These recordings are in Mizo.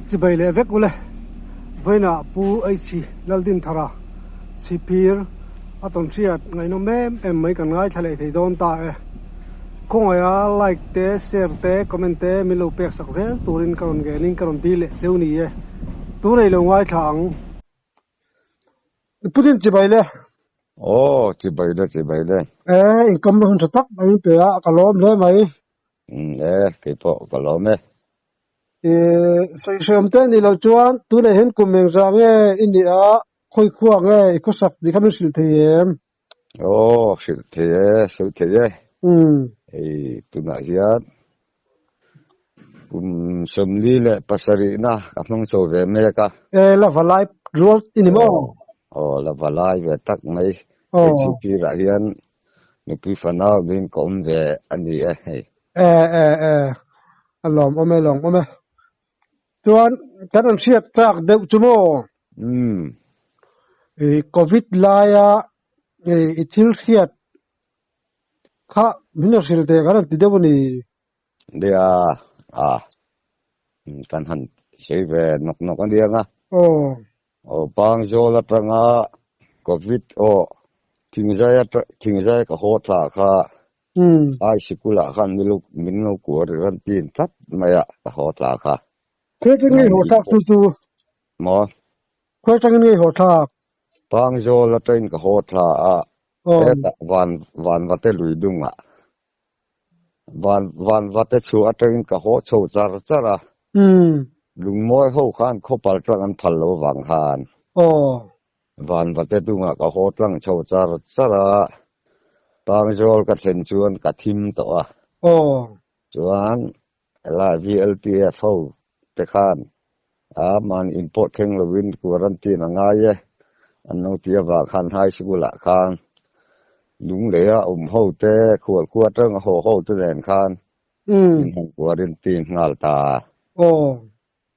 Chibai leh vek ule. Vawiinah Pu H Laldinthara chhipphir a tawn hriat ngaihnawm em em mai kan ngaithla leh thei dawn ta e. Khawngaia like te, share te, comment te min lo pek sak zel turin ka rawn ngenin ka rawn dil leh cheu ni e. Tunei lo ngaithla ang. Putin chibai le. Aw, chibai le, chibai le. E, inkawmna hun tha tak mai min pe a, ka lawm hle mai. E, kei pawh ka lawm e. E, sawihrehawm te ni lo chuan tunah hian kum engzah nge i nih a, khawi khua nge i khawsak tih kha min hrilh thei em? Aw, hrilh thei e, sawi thei e. Hei, tunah hian kum 47na ka hmang chho ve mek a. E, la va lai rual i ni maw? Aw, la va lai ve tak mai. Hei chhipphirah hian nupui fanau min ka awm ve a ni e hei. E, e, e, a lawm awm e, lawm awm e. Chuan kan rawn hriat chak deuh chu maw? Umm. I Covid laia i thil hriat kha min rawn hrilh teh kan rawn ti deuh a ni. Nia, a kan han sawi ve nawk nawk a nia nga. Aw. Aw Pangzawl atanga Covid aw thingzai atang thingzai ka haw thla kha Ai sikulah khan min lo kuar rawn tin tlat mai a, ka haw tla kha. Khawi atangin ngei haw thlak chu chu? Maw? Khawi atangin ngei haw thlak? Pangzawl atangin ka haw thla a, hetah van vanvate lui dungah van vanvate chhuah atangin ka haw chho char char a, lungmawi ho khan khawpal tlang an phal lo vang khan. Vanvate dungah ka haw tlang chho char char a, Pangzawl ka thlen chuan ka thim tawh a. Chuan helai VLTF ho te khan a mahni in pawh thleng lovin quarantine a ngai e an lo ti avang khan high school ah khan lunglei a awm ho te khual khua atanga haw ho te nen khan min han quarantine nghal ta.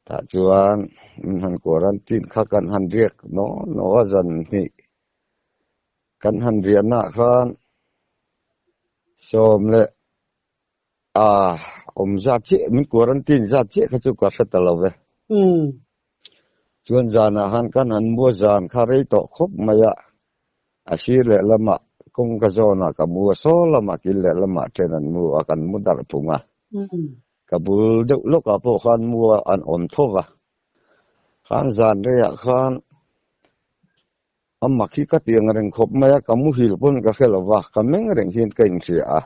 Tah chuan min han quarantine kha kan han riak naw naw a zan hnih kan han riahnaah khan sawm leh a awm zat chiah min quarantine zat chiah kha chu ka hre ta lo ve. Chuan zanah khan kan han mu a zan kha rei tawh khawp mai a, a sir leh lamah kawngka zawnah ka mu a, saw lamah kil leh lamah then an mu a, kan mu darh phung a. Ka bul deuh lawkah pawh khan mu a an awm tho va, khan zan reiah khan a mak hi ka ti ang reng khawp mai a, ka muhil pawn ka hre lo va, ka meng reng hian ka inhria a.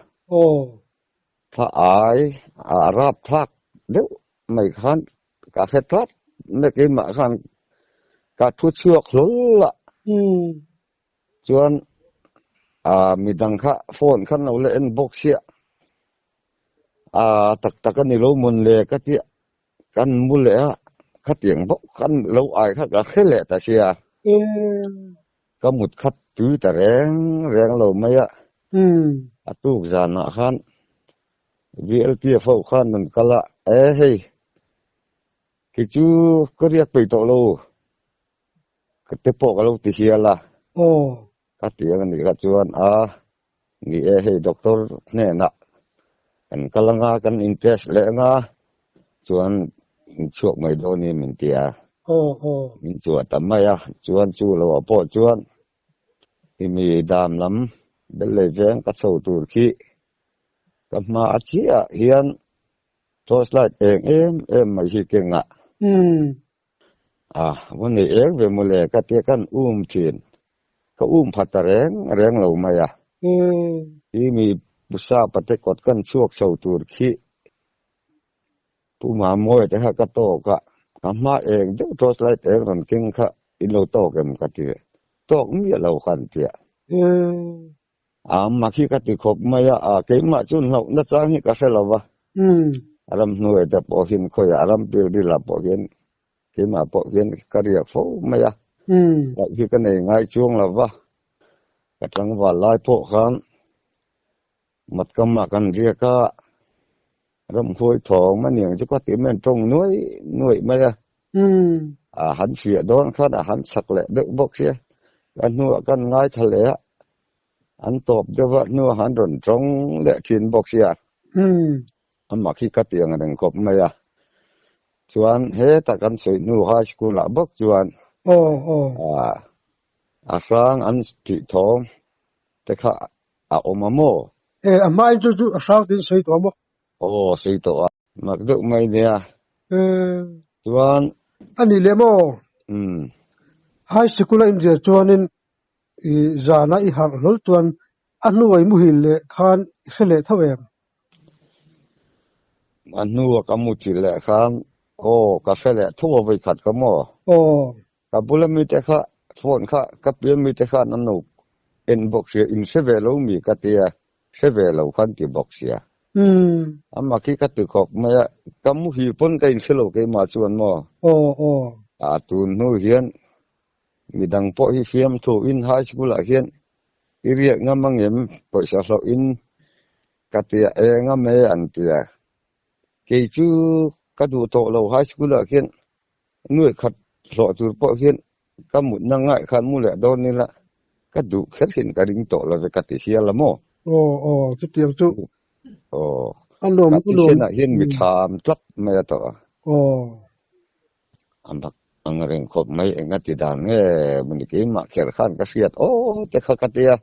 Thla ai a rap thlak deuh mai khan ka hre tlat mai keimah khan ka thu chhuak hlawl a. Chuan midang kha phone khan lo la en bawk sia. A tak tak a ni lo mawn le ka tia kan mu leh a khatiang bawk khan lo ai kha ka hre leh ta sia. Ka mut khat tui ta reng reng lo mai a. A tuk zanah khan VLTF ho khan rawn kal a, e hei kei chu ka riak peih tawh lo. Ka te pawh ka lo ti hial a. Ka ti ang anih kha chuan a ni e hei doctor hnenah kan kal anga kan in test leh anga chuan in chhuak mai dawn in min ti a. Min chhuah ta mai a chuan chu lo ah pawh chuan i mi dam lam bel lei veng ka chho tur khi ka hma a chiah ah hian torch light eng em em mai hi kengah. A, va nei eng ve mawle ka tia kan um thin. Ka um phat ta reng reng lo mai a. Hi mi Pusa pate kawt kan chhuak chho tur khi Pu Mamawia te kha ka tawk a, ka hma eng deuh torch light eng rawn keng kha in lo tawk em ka ti. Tawk miah lo khan tia. A mak hi ka ti khawp mai a, a keimah chu hlauhna chang hi ka hre lo va. A ram hnuai te pawh hian khawiah a ram pil ril ah pawh hian keimah pawh hian ka riak fo mai a. Hlauh hi ka nei ngai chuang lo va. Ka tlangval lai pawh khan Matkamah kan riak a, ramhuai thawng a niang chu ka ti mai an tawng nuai nuai mai a. A han fiah dawn khan a han chak leh deuh bawk sia. A hnuah kan ngaithla leh a, an tawp deuh a, hnuah han rawn tawng leh thin bawk sia. Amah khi ka ti ang reng khawp mai a. Chuan heta kan sawi hnu high school ah bawk chuan a hrang an tih thawm te kha a awm a maw? E, a hmain chu chu a hrang tiin sawi tawh a maw? Aw, sawi tawh a. Mak deuh mai nia. E. Chuan. A nih leh maw? Umm. High sikul a inzir chuanin i zana i harh hlawl chuan a hnuai muhil leh khan i hre leh tho em? A hnua ka muthilh leh khan aw ka hre leh tho a vawikhat ka maw? Aw. Ka bula mite kha phone kha ka pian mite khan an lo en bawk sia in hre ve lo mi ka tia hre ve lo khan ti bawk sia. Amah khi ka ti khawp mai a ka muhil pawn ka inhre lo keimah chuan maw? Aw aw. A tun hnu hian Midang pawh hi fiamthu in high school ah hian i riak ngam angem pawisa hlawh in ka tia e ngam e an tia. Kei chu ka duh tawh lo high school ah khian nuaih khat hlawh tur pawh hian ka mutna ngaih khan mu leh dawn ila ka duh kher hian ka ring tawh lo ve ka ti hial a maw? Aw aw chutiang chu Aw a nuam ka a nuam thisen ah hian mi tha am tlat mai a tawh a. Aw. A mak ang reng khawp mai eng a ti dan nge mawni keimah kher khan ka hriat aw te kha ka tia.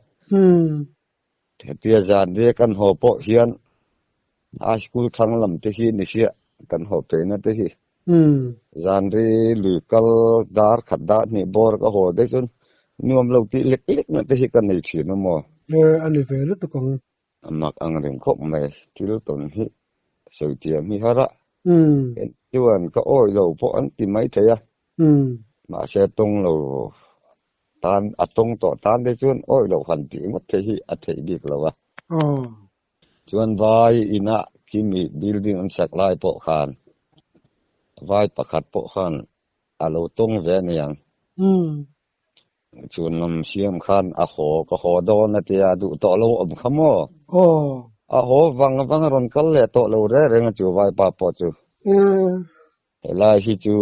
Hetia zan ve kan haw pawh hian high school thlang lam te hi ni sia kan haw peihna te hi. Zan ri lui kal dar khat dah hnih bawr ka haw daih chuan nuam lo tih lek lek na te hi ka nei thin a maw. E a ni ve lutuk ang. A mak ang reng khawp mai, thil tawn hi sawi thiam hi har a, chuan ka awi lo pawh an ti mai thei a, mahse tawng lo tan a tawng tawh tan te chuan awi lo han tih ngawt theih hi a theih bik lo a. Chuan vai inah khimi building an sak lai pawh khan vai pakhat pawh khan a lo tawng ve a niang. Chhun lam siam khan a haw ka haw dawn a tia duh tawh lo awm kha maw? Aw. A haw vang vang a rawn kal leh tawh lo reng reng a chu vaipa pawh chu. Helai hi chu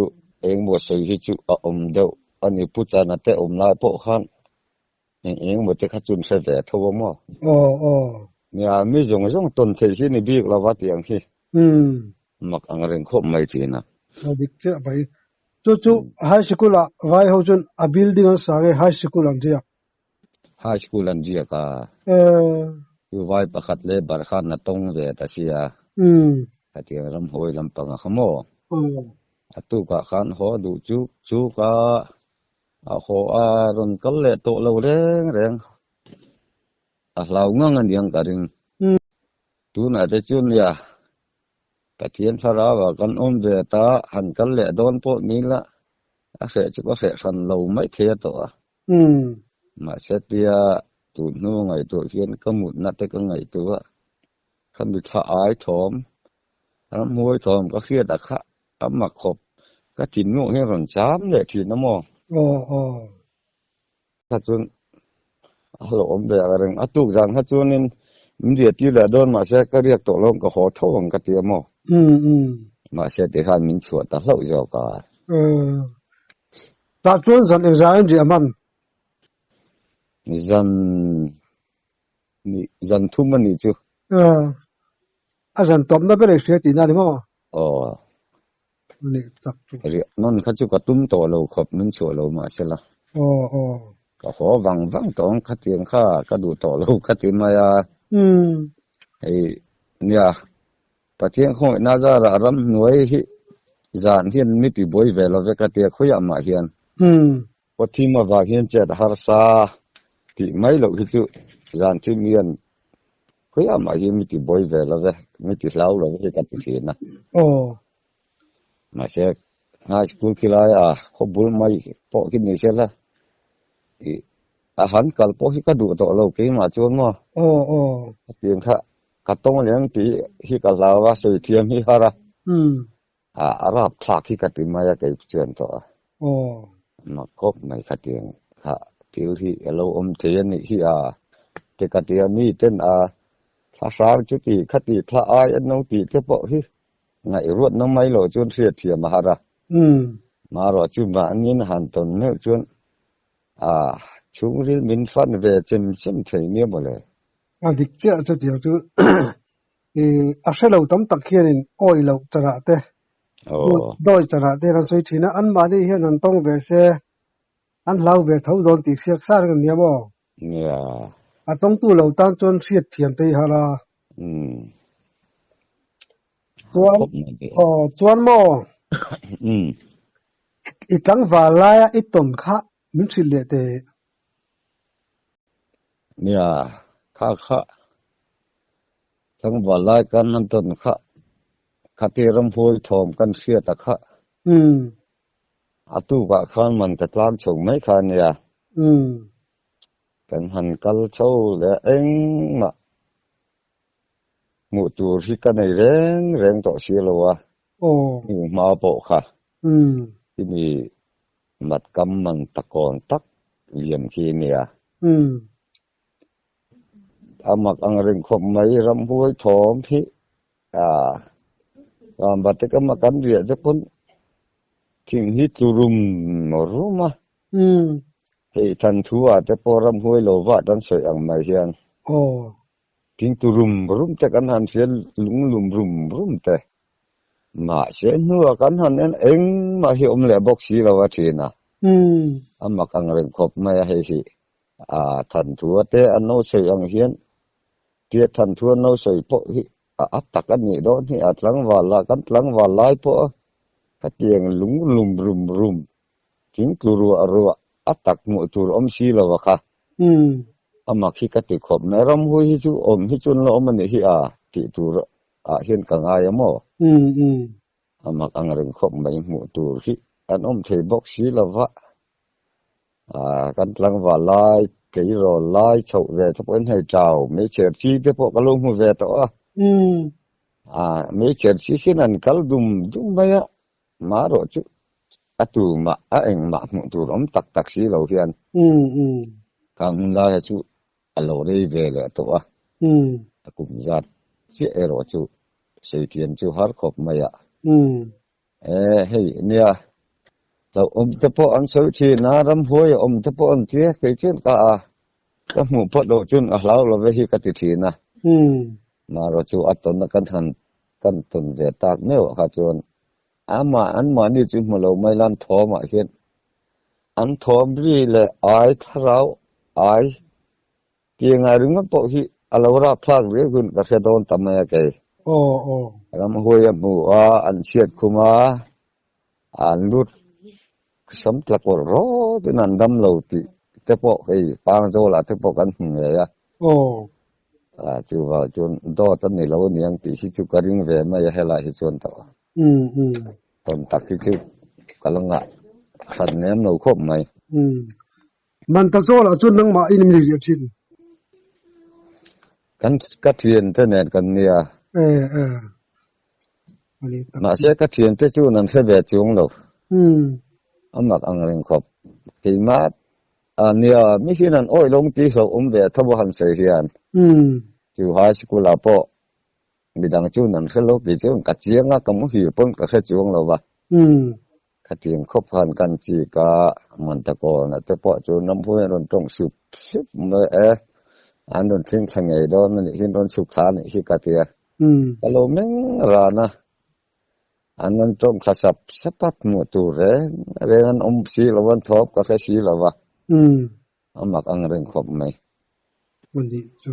engmaw sawi hi chu a awm deuh a ni Pu Chana te awm lai pawh khan eng engmaw te kha chun hre ve tho a maw? Aw aw. Nia mi zawng zawng tawn theih hi ni bik lova tiang hi. Mak ang reng khawp mai thin a. A dik chiah mai. Chu chu high sikul ah vai ho chuan a building an sa nge high sikul an riak? High school an riak a. Chu vai pakhat leh bar khan a tawng ve ta sia. Khatiang ram hawi lampang a kha maw? A tukah khan haw duh chu chu ka a haw a rawn kal leh tawh lo reng reng. A hlau ngang a niang ka ring. Tunah te chuan nia Pathian thlarau ah kan awm ve ta, han kal leh dawn pawh ni la, a hreh chu ka hreh hran lo mai thei a tawh a. Mahse tia tun hnu ngaihtuah hian ka mutna te ka ngaihtuah a, ka mithla ai thawm, ramhuai thawm ka hriat a kha a mak khawp, ka thinlung hian rawn cham leh thin a maw? Aw aw. Kha chuan a hlauhawm ve ang reng. A tuk zan kha chuanin min riah tir leh dawn mahse ka riak tawh lo ang ka haw tho ang ka ti a maw? Mahse tikhan min chhuah ta hlauh zawk a. Tah chuan zan engzah in riah hman? Zan nih zan thum a nih chu. A zan tawpna ber ei hria tihna a ni maw? Aw. Nih tak chu. Riah nawn kha chu ka tum tawh lo khawp min chhuah lo mahse la. Aw aw. Ka haw vang vang tawh ang khatiang kha ka duh tawh lo ka ti mai a. Hei nia Pathian khawngaihna zarah ramhnuai hi zan hian mi ti buai ve lo ve ka tia khawiah mah hian. Kawthim avang hian chet harsa tih mai loh hi chu zan thim hian khawiah mah hian mi ti buai ve lo ve, mi ti hlau lo ve hi ka ti thin a. Aw. Mahse high school khi lai a khaw bul mai pawh khi ni se la ih a han kal pawh hi ka duh tawh lo keimah chuan maw. Aw aw. Hetiang kha ka tawng leh ang tih hi ka hlau a, sawi thiam hi har a. A a rap thlak hi ka ti mai a kei chuan tawh a. Aw. Mak khawp mai khatiang kha thil hi a lo awm thei a nih hi a ti ka ti a mi ten a thla hrang chuti khati thla ai an lo tih te pawh hi ngaihruatna mai loh chuan hriatthiam a har a. Marawh chu mahniin han tawn meuh chuan a chhungril min fan ve chem chem thei nia mawle. A dik chiah chutiang chu i a hre lo tam tak hianin awi loh charah te. Dawi chanah te an sawi thin a, anmahni hian han tawng ve se, an hlau ve tho dawn tih hriat sa reng a nia maw? Nia. A tawngtu lo tan chuan hriat thiam te i har a. Chuan, aw chuan maw? I tlangval laia i tawn kha min hrilh leh teh. Nia, kha kha tlangval lai kan han tawn kha, khati ramhuai thawm kan hriat a kha. A tukah khan man ka tlang chho mai kha a nia. Kan han kal chho leh engmah hmuh tur hi ka nei reng reng tawh si lo a, hmuh hma pawh kha. Khimi mat kam man takawn tak liam khi a nia. A mak ang reng khawp mai ramhuai thawm hi a Vanvate ka mak an riah te pawn thing hi tlu rum rum a. Hei thanthu ah te pawh ramhuai lo vah tan sawi ang mai hian. Thing tlu rum rum te kan han hria lung lum rum rum te. Mahse hnuah kan han en engmah hi awm leh bawk si lo a thin a. A mak ang reng khawp mai a hei hi. A thanthua te an lo sawi ang hian tia thanthua an lo sawi pawh hi a a tak a nih dawn hi a tlangval lah kan tlangval lai pawh a khatiang lung lum rum rum thing tlu ruah ruah a tak hmuh tur awm si lo a kha. A mak hi ka ti khawp mai ramhui hi chu awm hi chu an la awm a nih hi a tih tur ah hian ka ngai a maw? A mak ang reng khawp mai hmuh tur hi an awm thei bawk si lo va. Kan tlangval lai, tleirawl lai chhoh ve te pawhin hei tlau meichher chi te pawh ka lo hmu ve tawh a. Meichher chi hian an kal dum dum mai a, marawh chu a tumah a engmah hmuh tur awm tak tak si lo hian kang hun laia chu a lo rei ve leh tawh a, a kum zat chiah erawh chu saithiam chu har khawp mai a. E hei nia, hlauhawm te pawh an sawi thin a, ramhuai a awm te pawh an tia, kei chuan ka a, ka hmuh phawt loh chuan a hlau lo ve hi ka ti thin a. Marawh chu a tawn a kan han kan tawn ve tak meuh ah kha chuan amah anmahni chu hmu lo mai lan thawmah hian an thawm ri leh ai thlarau ai Tih ngai ringawt pawh hi a lo rapthlak riau hun ka hre dawn ta mai a kei. Aw aw. Ramhuai a hmu a, an chhiat khum a, an lut sam tla kawlh rawt in an dam lo tih te pawh hei Pangzawl ah te pawh kan hmu ngei a. Aw. A chuvang chuan dawt a ni lo aniang tih hi chu ka ring ve mai a helai hi chuan tawh. Umm umm. Tawn tak hi chu ka la ngah hran nem lo khawp mai. Umm. Man ta zawlah chuan nangmah in mi riah thin. Kan ka thiante nen kan nia. E e. Ani tak. Mahse ka thiante chuan an hre ve chuang lo. Umm. A mak ang reng khawp. Keimah a nia mi hian an awih lawng tih hlauh awm ve tho a han sawi hian. Umm. Chu high school ah pawh midang chuan an hre lo tih chuan ka chiang a ka muhil pawn ka hre chuang lo va. Umm. Khatiang khawp khan kan chik a, Mantakawna te pawh chu Ramhuai an rawn tawng sup sup mai e, an rawn thleng thla ngei dawn a nih hi, an rawn chhuk thla a nih hi ka ti a. Ka lo meng ran a, an rawn tawng thla sap sap a, hmuh tur reng reng an awm si lo a, an thawp ka hre si lo va, a mak ang reng khawp mai. A nih chu.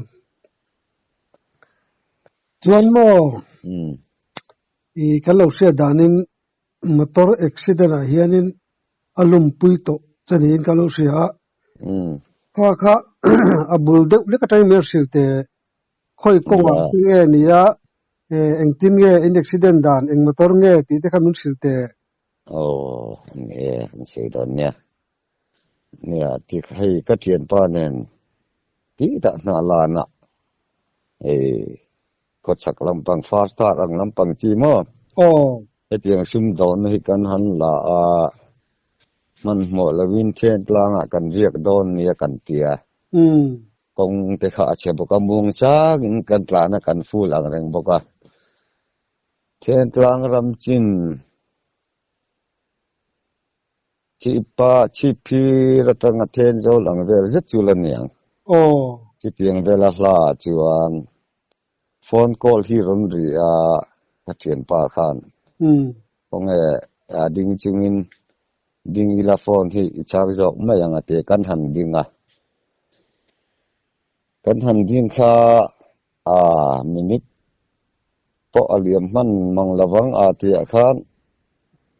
Chuan maw, i kan lo hriat danin Motor accident ah hianin a lumpui tawh che niin ka lo hria a. Kha kha a bul deuh lek atangin min hrilh teh. Khawi kawngah te nge ni a, engtin nge in accident dan, eng motor nge tih te kha min hrilh teh. Aw, ni e, an sawi dawn nia. Nia, ti kha hei ka thianpa nen tih dah hnah lanah hei Khawchhak lampang far tar ang lampang chi maw? Aw. Hetiang sumdawnna hi kan han la a, hmanhmawh lovin then tlangah kan riak dawn nia kan ti a. Kawng te kha a chhe bawk a, muang changin kan tlan a, kan ful ang reng bawk a. Then tlang ram chin Chhipa, chhipphir atanga then zawl ang vel zet chu la niang. Aw. Chutiang vela hla ah chuan phone call hi rawn ri a, ka thianpa khan. Khawnge ding chungin ding ila phone hi i chhang zawk mai ang a ti a, kan han ding a. Kan han ding kha a minute pawh a liam hman mang lovang a tihah khan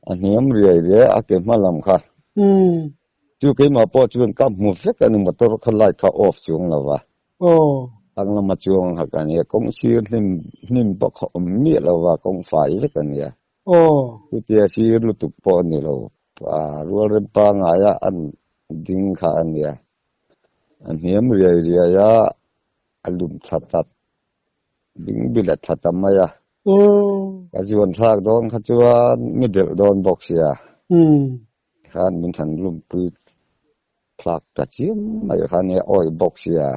a hniam riai riai a ke hma lam kha. Chu keimah pawh chuan ka hmu vek a ni motor kha light kha off chuang lo va. Thlang lama chuang ang hak a nia, kawng sir hnim hnim pawh kha awm miah lo va, kawng fai vek a nia. Chutia sir lutuk pawh a ni lo, rual rem pangaia an ding kha a nia. A hniam riai riai a, a lum thla ta ding bil a thla ta mai a. Ka zuan thlak dawn kha chuan mi delh dawn bawk sia. Khan min han lumpui thlak ta chiam mai kha nia awih bawk sia.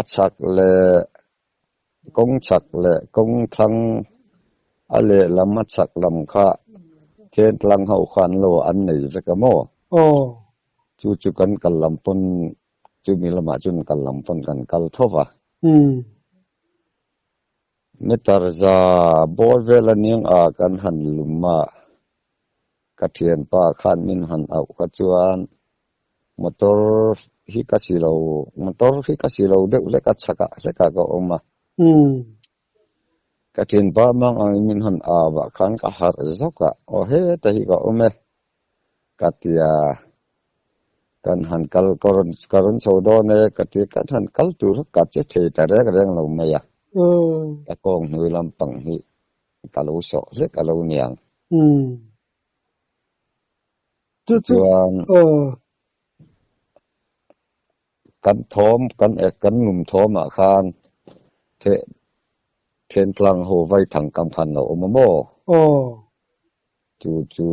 A chhak leh kawng chhak leh kawng thlang a lehlam a chhak lam kha Thentlang ho khan lo an nei vek a maw? Chu chu kan kal lam pawn chumi lamah chuan kal lam pawn kan kal tho va. Meter za bawr vel a niang a kan han lum a, ka thianpa khan min han auh kha chuan motor hi ka si lo, motor hi ka si lo deuh hlek a chhakah hlekah ka awm a. Ka thianpa mang angin min han au ah khan ka harh zawk a, aw heta hi ka awm e ka ti a, kan han kal ka rawn ka rawn chho dawn e ka ti a, kan han kal tur kha ka che thei ta reng reng lo mai a, ka kawng hnui lampang hi ka lo sawh hlek a lo niang. Tichuan kan thawm kan ek kan lum thawmah khan the Thentlang ho vai thang kam khan lo awm a maw? Chu chu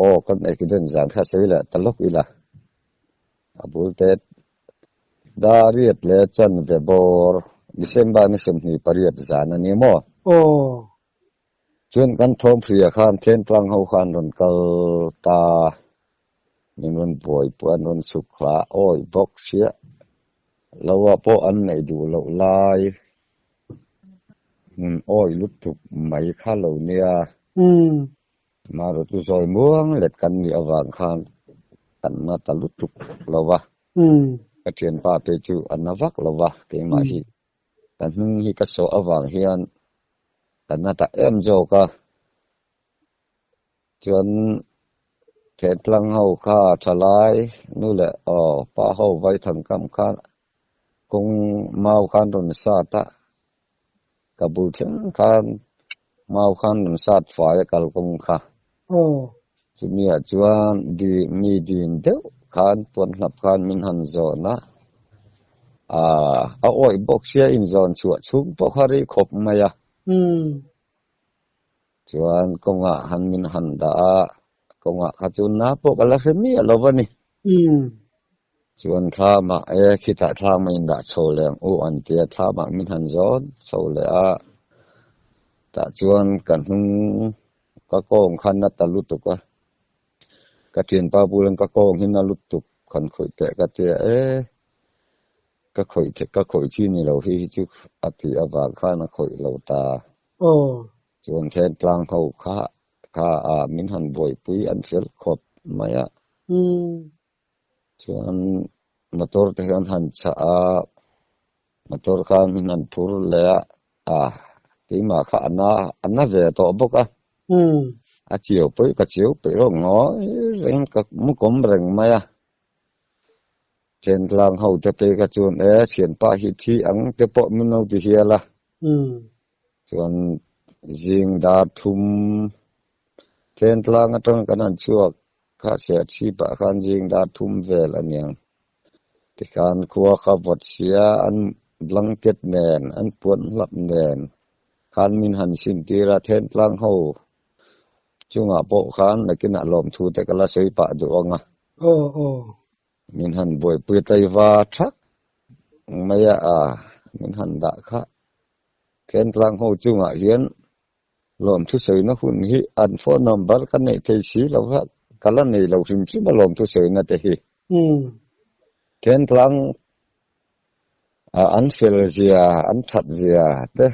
aw kan accident zan kha sawi leh ta lawk ila a bul te Dariat leh chanve bawr December ni 28 zan a ni maw? Chuan kan thawmhria khan Thentlang ho khan rawn kal ta min rawn buai pawh an rawn chhuk hla awi bawk sia lo ah pawh an neih duh loh lai hmun awi lutuk mai kha lo nia. Marawh chu zawi muang let kan nih avang khan kan na ta lutuk lo va, ka thianpa te chu a na vak lo va, keimah hi ka hnung hi ka sawh avang hian ka na ta em zawk a. Chuan Thentlang ho kha thalai nu leh aw pa ho vaithang kam khan kawng mau khan rawn sat a, ka bul thleng khan mau khan rawn sat fai a kalkawng kha. Chumi ah chuan di mi din deuh khan puan hlap khan min han zawn a, aah a awih bawk sia inzawn chhuah chhung pawh kha rei khawp mai a. Chuan kawngah han min han dah a, kawngah kha chu na pawh ka la hre miah lo va ni. Chuan thlamah e khitah thlam a indah chho leh ang u an ti a, thlamah min han zawn chho leh a, tah chuan ka hnung ka kawng kha na ta lutuk a, ka thianpa bulan ka kawng hi na lutuk han khawih teh ka ti a, e ka khawih ka khawih chi ni lo hi hi chu a tih avang khan a khawih lo ta. Chuan Thentlang ho kha kha a min han buaipui an fel khawp mai a. Chuan motor te hian han chah a, motor khan min han phur leh a, a keimah kha a na a na ve tawh bawk a. A chiau pawih ka chiau peih rawk ngawi reng ka mu kawm reng mai a. Thentlang ho te phei kha chuan e thianpa hi thi ang te pawh min lo ti hial a. Chuan zing dar thum Thentlang atang kan han chhuak kha serh chhipah khan zing dar thum vel a niang. Tikhan khua kha vawt sia an blanket nen an puan hlap nen khan min han sin tir a Thentlang ho chungah pawh khan nakinah lawmthu te ka la sawi pah duh ang a. Min han buaipui tlaiva thak mai a, min han dah kha. Thentlang ho chungah hian lawmthu sawina hun hi an phone number ka neih thei si lo va, ka la nei lo hrim hrim a lawmthu sawina te hi. Thentlang an fel zia, an that zia te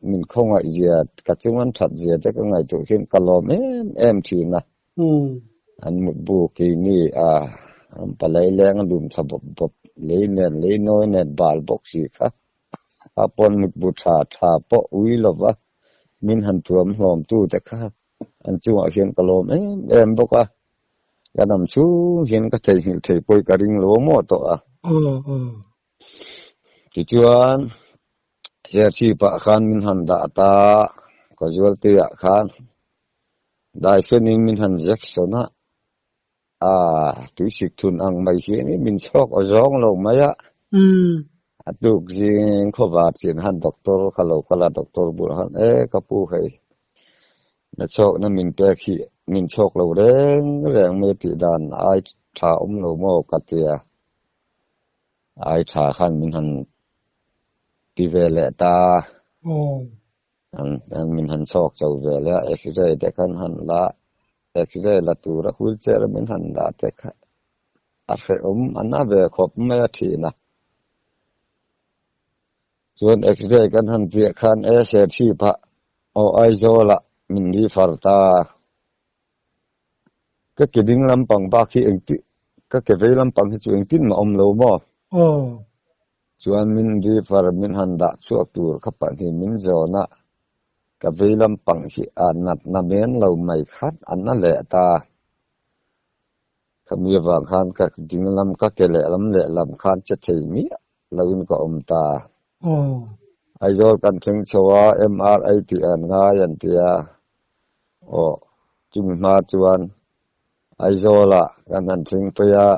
min khawngaih zia, ka chung an that zia te ka ngaihtuah hian ka lawm em em thin a. An mutbu keini a an palai leng a lum thla bawp bawp lei nen lei nawi nen bal bawk si kha a pawn mutbu tha tha pawh ui lova min han tuam hlawm tu te kha an chungah hian ka lawm em em bawk a. Ka dam chhung hian ka theihnghilh thei pawh hi ka ring lo maw tawh a. Tichuan Serchhip ah khan min han dah ta casualty ah khan daifenin min han jection a, ah tuisik thun ang mai hian in min chhawk aw zawng lo mai a. A tuk zing khawvar chin han doctor kha lo kal a, doctor bulah khan e ka pu hei na chhawkna min pek hi min chhawk lo reng reng mai tih dan ai tha awm lo maw ka tia. Ai tha khan min han ti ve leh ta. An min han chhawk cho ve leh a, x-ray te khan han la, x-ray la tura wheelchair a min han dah te kha a hrehawm a na ve khawp mai a thin a. Chuan x-ray kan han piah khan e Serchhip ah aw Aizawl ah min refer ta. Ka ke ding lampang bak hi engti ka ke vei lampang hi chu engtin mah awm lo maw? Aw. Chuan min refer min han dah chhuak tur kha pahnih min zawn a, ka vei lampang hi a natna men lo mai khat a na leh ta. Khami avang khan ka ding lam ka ke lehlam lehlam khan che thei miah loin ka awm ta. Aw. Aizawl kan thleng chho a, MRI tih an ngai an ti a. Aw, chumi hma chuan Aizawlah kan han thleng phei a,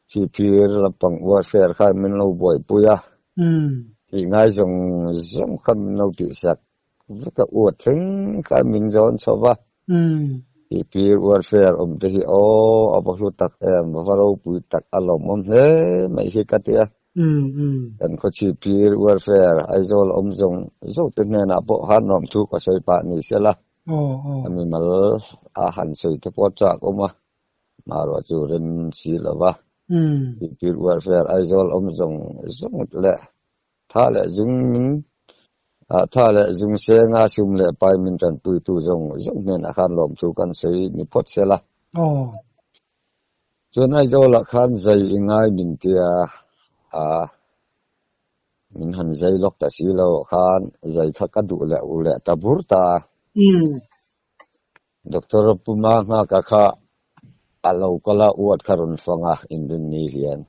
Chhipphir lampang warfare khan min lo buaipui a. Tih ngai zawng zawng kha min lo tihsak vek a, uat thleng khan min zawn chho va. Chhipphir warfare awm te hi aw, a va hlu tak em, a va ropui tak, a lawmawm hle mai hi ka ti a. Kan khaw Chhipphir warfare Aizawl awm zawng zawng te hnenah pawh han awm thu ka sawi pah ni se la. A mimal a han sawi te pawh chak awm a, maruah chu rem si lo va. Chhipphir warfare Aizawl awm zawng zawng leh tha leh zung min tha leh zung senga sum leh pai min tanpuitu zawng zawng hnenah khan lawmthu kan sawi ni phawt se la. Chuan Aizawlah khan zai i ngai min tia a, min han zai lawk ta si lo khan zai kha ka duh leh u leh ta bur ta. Doctor Puma nghaka kha a lo kal a, uat kha rawn fang a inrinni hian.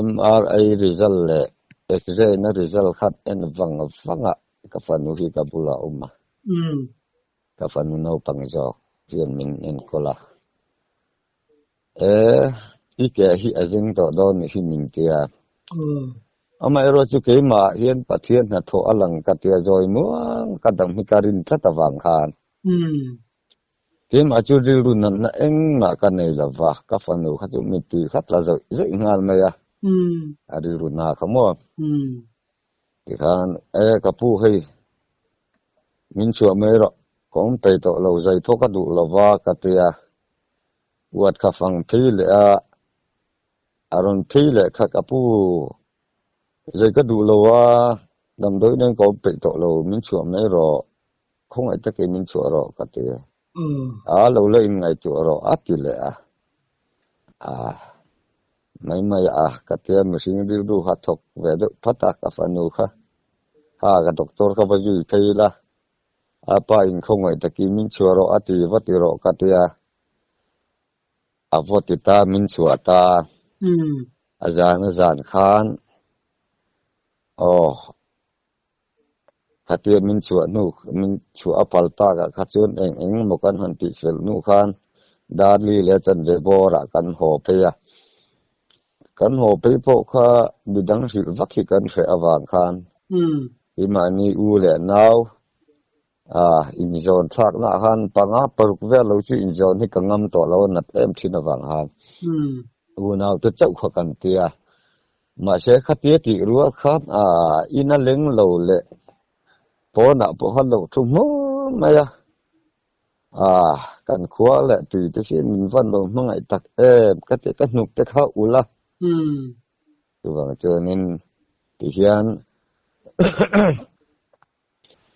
MRI result leh X-ray na result kha en vang vang a, ka fanu hi ka bulah a awm a. Ka fanu naupang zawk hian min enkawl a, E, i ke hi a zeng tawh dawn nih hi min ti a. Amaherawh chu keimah hian Pathian hnathawh a lang ka tia zawi muang ka dam hi ka rin tlat avang khan. Keimah chu rilru natna engmah ka nei lo va, ka fanu kha chu mittui kha tla zawih zawih nghal mai a, a rilru na kha maw. Tikhan, E ka pu hei, min chhuah mai rawh, ka awm peih tawh lo, zai pawh ka duh lo va ka ti a. Uat kha fang phei leh a, a rawn phei leh kha ka pu, zai ka duh lo a, damdawi nen ka awm peih tawh lo, min chhuah mai rawh, khawngaih takin min chhuah rawh ka ti a. A lo la inngaihtuah rawh a ti leh a. A mai mai a ka tia mihring rilru kha thawk ve deuh phat a ka fanu kha ha ka doctor kha va zui phei ila a pa in khawngaih takin min chhuah rawh a ti va ti rawh ka tia a vaw ti ta min chhuah ta a zan a zan khan aw Khatia min chhuah hnu, min chhuah a phal takah kha chuan eng eng emaw kan han tih fel hnu khan Darli leh chanve bawrah kan haw phei a. Kan haw phei pawh kha midang hrilh vak hi kan hreh avang khan keimahni u leh nau inzawn thlaknaah khan panga paruk vel lo chu inzawn hi ka ngam tawh lo a nat em thin avang khan unaute chauh kha kan ti a. Mahse khatia tih rual khan in a leng lo leh pawnah pawh khan lo thu hmur mai a, kan khua leh tui te hian min van lo hmangaih tak em ka ti ka hnuk te kha ulh a. Chuvang chuanin tihian.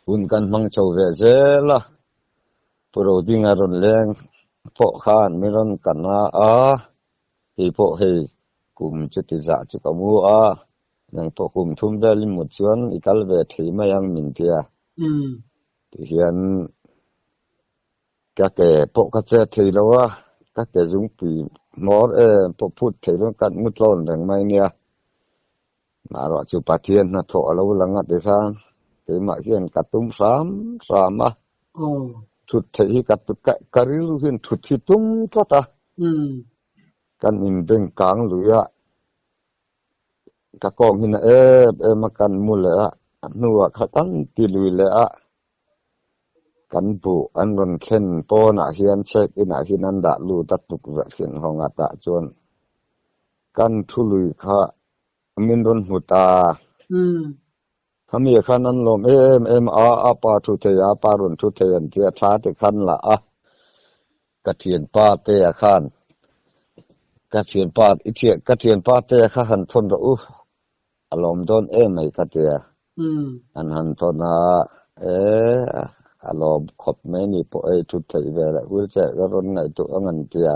Hun kan hmang chho ve zel a, Pu Rodinga rawn leng pawh khan min rawn kan a a, kei pawh hei kum chuti zah chu ka mu a, nang pawh kum thum vel i mut chuan i kal ve thei mai ang min ti a. Tihian ka ke pawh ka chet thei lo a, ka ke zungpui hmawr em pawh phut thei lo kan mu tlawn reng mai nia. Marawh chu Pathian hnathawh a lo lang a ti khan keimah hian ka tum hram hram a. Thut theih hi ka ka rilru hian thut hi tum tlat a. Kan inbeng kang lui a, ka kawng hi na em em a kan mu leh a, a hnuah kha kan ti lui leh a. Kan buh an rawn thlen pawnah hian check in ah hian an dah lut a tukverh hrin hawng a tah chuan kan thu lui kha min rawn hmu ta. Khami ah khan an lawm em em a, a pa thu thei a, a pa rawn thu thei an tia thla te khan la a. Ka thianpa te ah khan ka thianpa i thian ka thianpa te kha han thawn rawh u A lawm dawn em mai ka tia. An han thawn a, e, a lawm khawp mai ni pawh ei thut theih ve leh wheelchair ka rawn ngaihtuah ang an tia.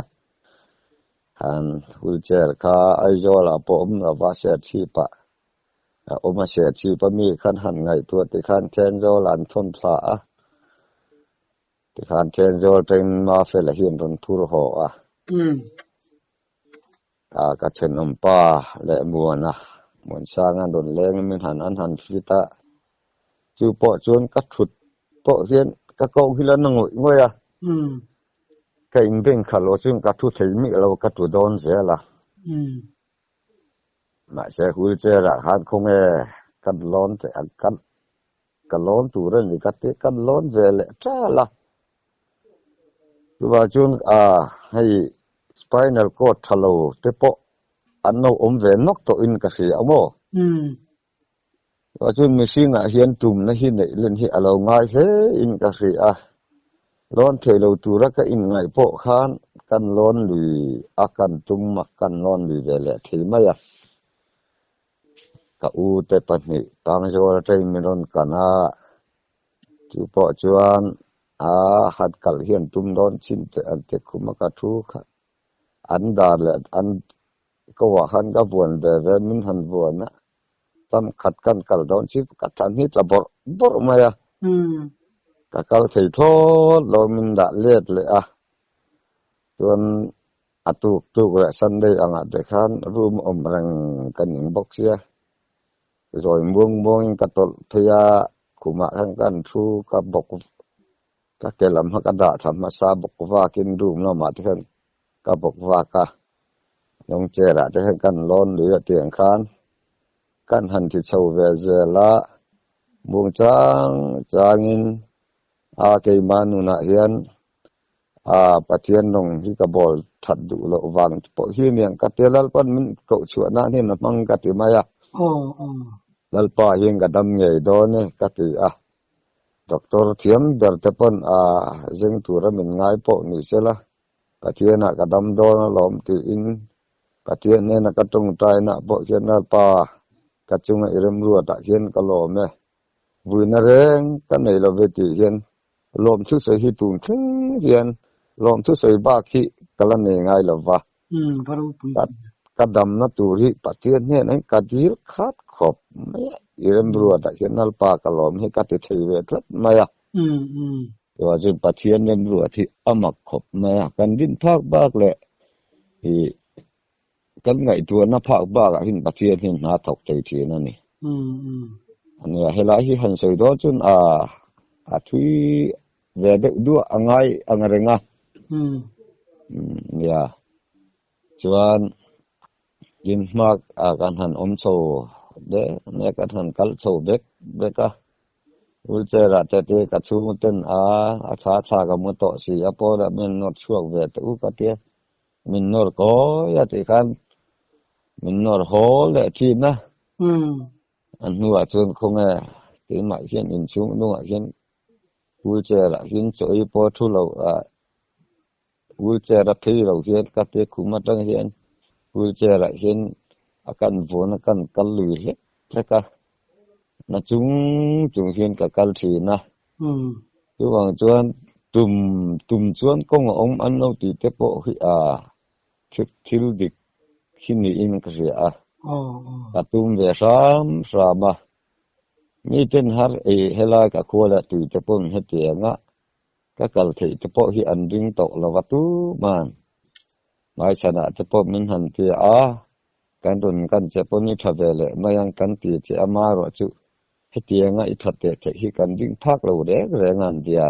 Han wheelchair kha Aizawl ah pawh awm lova Serchhip ah a awm a, Serchhip a mi khan han ngaihtuah tikhan Thenzawl ah an thawn thla a. Tikhan Thenzawl atangin Mafela hian rawn thur haw a. A ka thenawm pa leh Muana, Muansanga an rawn leng a min han an han fit a, chu pawh chuan ka thut pawh hian ka koh hi la na ngawih ngawih a, ka inbeng kha lo chuan ka thu thei miah lo ka tu dawn zel a, mahse wheelchair ah khan khawnge kan lawn teh ang kan ka lawn tur a ni ka ti kan lawn ve leh tal a, chuvang chuan ah hei spinal cord tha lo te pawh an lo awm ve nawk tawhin ka hria a maw? Chuvang chuan mihring ah hian tumna hi neih len hi a lo ngai hle in ka hria a, lawn thei lo tura ka inngaih pawh khan kan lawn lui a kan tum a kan lawn lui ve leh thei mai a. Ka u te pahnih Pangzawl atangin min rawn kan a, chu pawh chuan a han kalh hian tum dawn chin teh an ti khum a ka thu kha an dar leh an ko ah khan ka vuan ve ve min han vuan a, tam khat kan kal dawn chi ka thlan hi tla bawrh bawrh mai a, ka kal thei thlawt lo min dah let leh a, chuan A tuk tuk leh Sunday angah te khan room awm reng ka ning bawk sia. Zawi muang muangin ka tawlh phei a, khumah khan ka han thu ka bawk ka ke lam kha ka dah thla hmasa bawk vakin room lamah te khan ka bawk vak a, lawng chair ah te khan kan lawn lui a tiang khan kan han ti chho ve zel a, muang chang changin a keimah nunah hian A Pathian rawng hi ka bawl that duh loh vang pawh hi aniang ka tia Lalpa'n min koh chhuah nan hian a hmang ka ti mai a. Lalpa hian ka dam ngei dawn e ka ti a. Doctor thiam ber te pawn a zeng tura min ngai pawh ni sela Pathianah ka dam dawn alawm tiin Pathian hnena ka tawngtainaah pawh hian Lalpa ka chunga i remruatah hian ka lawm e. Vuina reng ka nei lo ve tih hian Lawm thusawi hi tun thleng hian lawm thusawi bak hi ka la nei ngai lo va. Ka damna tur hi Pathian hnenah hian ka dil khat khawp mai a, i remruatah hian Lalpa ka lawm hi ka ti thei ve tlat mai a. Chuvang chuan Pathian remruat hi a mak khawp mai a, kan din phak bak leh i kan ngaihtuahna phak bakah hian Pathian hian hna thawk thei thin a ni. Ania helai hi han sawi dawn chuan a a thui ve deuh duah a ngai ang reng a. Nia chuan in hma ah kan han awm chho dek nia kan han kal chho vek vek a wheelchair ah te te ka chhung ten a a thla thla ka mu tawh si a pawnah min nawt chhuak ve teh u ka tia. Min nawr kawi a tih khan min nawr haw leh thin a. A hnuah chuan khawnge keimah hian inchhung hnungah hian wheelchair ah hian chaw ei pawh thu lo ah wheelchair a phei lo hian ka te khum atang hian wheelchair ah hian a kan vawn a kan kal lui hlek hlek a. Na chung chung hian ka kal thin a. Chuvang chuan tum tum chuan kawng a awm an lo tih te pawh hi a thil dik hi niin ka hria a. Ka tum ve hram hram a. Miten har ei helai ka khua leh tui te pawn hetiang a ka kal theih te pawh hi an ring tawh lo va tuman hmaichhanah te pawh min han ti a, kan rawn kan che pawn i tha ve leh mai ang kan ti che a marawh chu hetianga i tha teh theih hi kan ring phak lo reng reng a an ti a.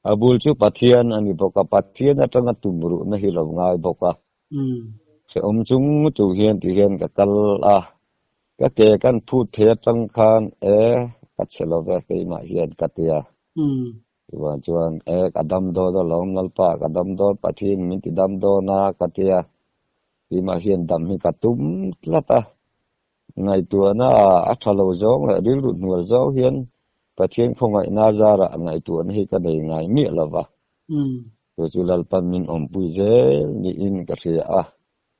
A bul chu Pathian a ni bawk a, Pathian atanga tumruhna hi lo ngai bawk a. Hrehawm chung chung hian ti hian ka kal a, ka ke kan phut thei atang khan e ka chhe lo ve keimah hian ka ti a. Chuvang chuan e ka dam dawn alawm Lalpa ka dam dawn Pathian min ti dam dawn a ka ti a, keimah hian dam hi ka tum tlat a. Ngaihtuahna a tha lo zawng leh rilru hnual zawng hian Pathian khawngaihna zarah ngaihtuahna hi ka nei ngai miah lo va. Chu chu Lalpan min awmpui zel niin ka hria a,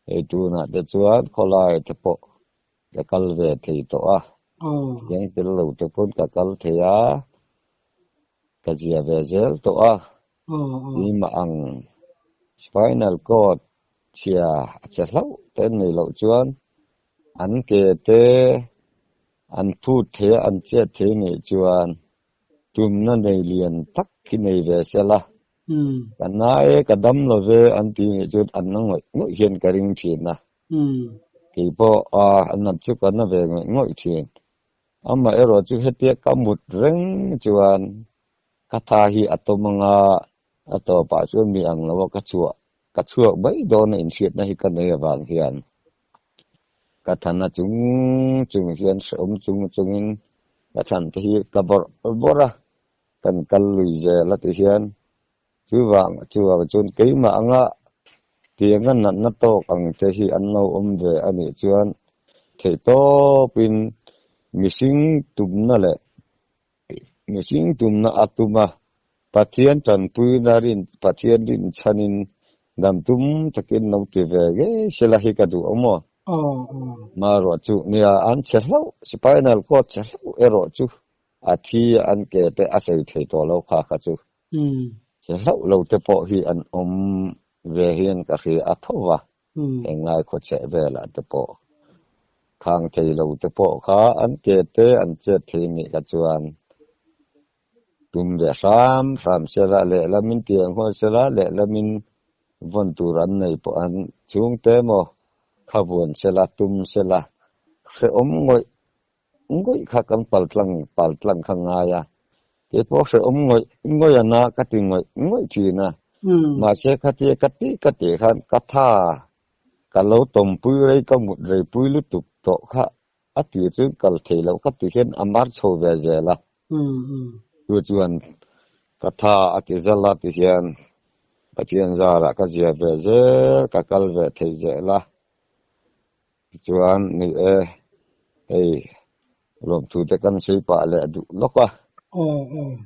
hei tunah te chuan khawlai te pawh ka kal ve thei tawh a, thiang tel lo te pawn ka kal thei a, ka zia ve zel tawh a, keimah ang spinal cord chhia a che hlauh te an nei loh chuan an ke te an phut thei a, an chet thei nih chuan tumna nei lian tak hi nei ve sela, ka na e, ka dam lo ve an ti nih chuan an na ngawih ngawih hian ka ring thin a, keipawh an nat chu ka na ve ngawih ngawih thin. Amaherawh chu hetia ka mut reng chuan ka tha hi a tawm anga a tawpah chuan mi ang lo a ka chhuah ka chhuak mai dawn a inhriatna hi ka nei avang hian ka thana chung chung hian hrehawm chung chungin ka thlan te hi ka bawrh bawrh a, kan kal lui zel a ti hian chuvang chuvang chuan keimah anga tianga natna tawk ang te hi an lo awm ve a nih chuan theihtawpin mihring tumna leh Mihring tumna a tum a, Pathian tanpuina rin Pathian rinchhanin dam tum takin lo ti ve ngei sela hi ka duh ang maw? Maruah chu nia an chhe hlauh, spinal cord chhe hlauh erawh chu a thi an ke te a sawi thei tawh lo kha kha chu. Chhe hlauh lo te pawh hi an awm ve hian ka hria a tho va. Englai khawchheh velah te pawh khang thei lo te pawh kha an ke te an chet thei nih kha chuan tum ve hram hram sela lehlamin tiang huan sela lehlamin vawn tur an nei pawh an chhungte maw kha vuan sela tum sela hrehawm ngawih ngawih kha kan pal tlang pal tlang kha ngai a, keipawh hrehawm ngawih ngawih a na ka ti ngawih ngawih thin a, mahse khatia ka tih ka tih khan ka tha ka lo tawmpui rei ka mut rei pui lutuk tawh kha a tih chuan kal thei loh ka ti hian a mar chho ve zel a, chu chuan ka tha a ti zal a ti hian Pathian zarah ka zia ve zel ka kal ve thei zel a. Tichuan, ni e, hei lawmthu te kan sawi pah leh duh lawk a.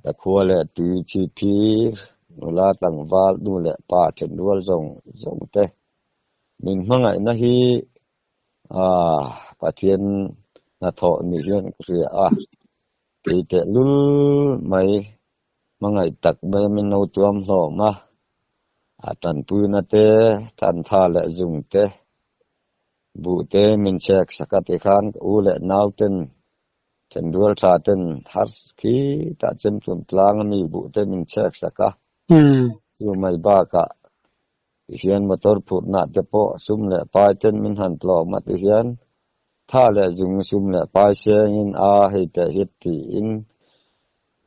Ka khua leh tui chhipphir, nula tlangval nu leh pa then rual zawng zawng te min hmangaihna hi aah Pathian hnathawh ni hian ka hria a, kei tehlul mai hmangaih tak mai min lo tuam hlawm a, a tanpuina te, thantha leh zung te, buh te min chhek sak a ti khan ka u leh nau ten thenrual tha ten har khi tah chem tum tlang a mi buh te min chhek sak a, chu mai bakah Tihian motor phurhna te pawh sum leh pai ten min han tlawm a tihian tha leh zung sum leh pai sengin a hei teh hi tiin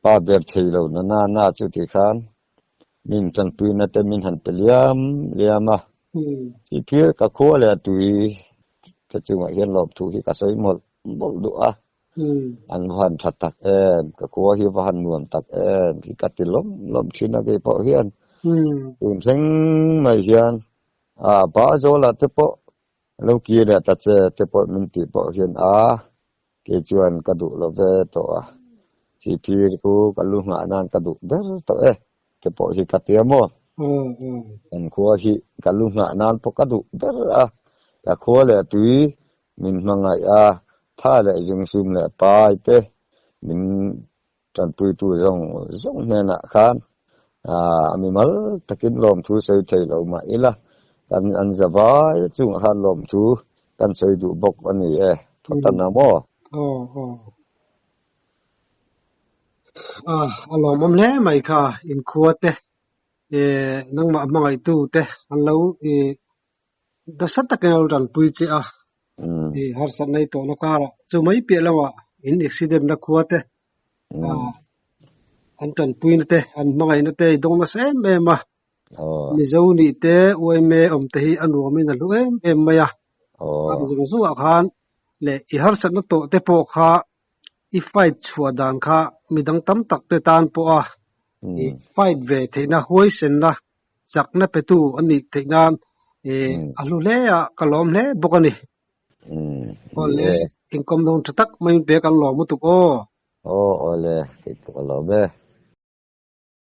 pa ber thei lo na na na chu tikhan min tanpuina te min han pe liam liam a. Chihphir ka khua leh tui te chungah hian lawmthu hi ka sawi mawlh mawlh duh a. An va han tha tak em, ka khua hi va han nuam tak em hi ka ti lawm lawm thin a keipawh hian tun thleng mai hian a ba zawlah te pawh lo kir leh ta che te pawh min tih pawh hian a kei chuan ka duh lo ve tawh a, chihphir chu ka lu nghah nan ka duh ber tawh e te pawh hi ka tia maw? Kan khua hi ka lu nghah nan pawh ka duh ber a, ka khua leh tui min hmangaih a. Tha leh zungsum leh pai te min tanpuitu zawng zawng hnenah khan a mimal takin lawmthu sawi thei lo mah ila, kan an za vai chungah khan lawmthu kan sawi duh bawk a ni e. Thawtan a maw? Aw aw. A lawmawm hle mai kha inkhua te nangmah hmangaihtu te an lo nasa takin a lo tanpui che a, i harsatna i tawhna karah chu mai piah lamah in accident na khua te an tanpuina te an hmangaihna te i dawng nasa em em a, Mizo nih te uaime awm te hi a nuamin a hlu em em mai a, a zawng zawngah khan leh i harsatna tawh te pawh kha i fight chhuah dan kha midang tam tak te tan pawha i fight ve theihna huaisenna chakna petu a nih theih nan a hlu hle a, ka lawm hle bawk a ni. Awle, inkawm dawn tha tak mai in pe kan lawm lutuk aw. Aw, awle, kei pawh ka lawm e.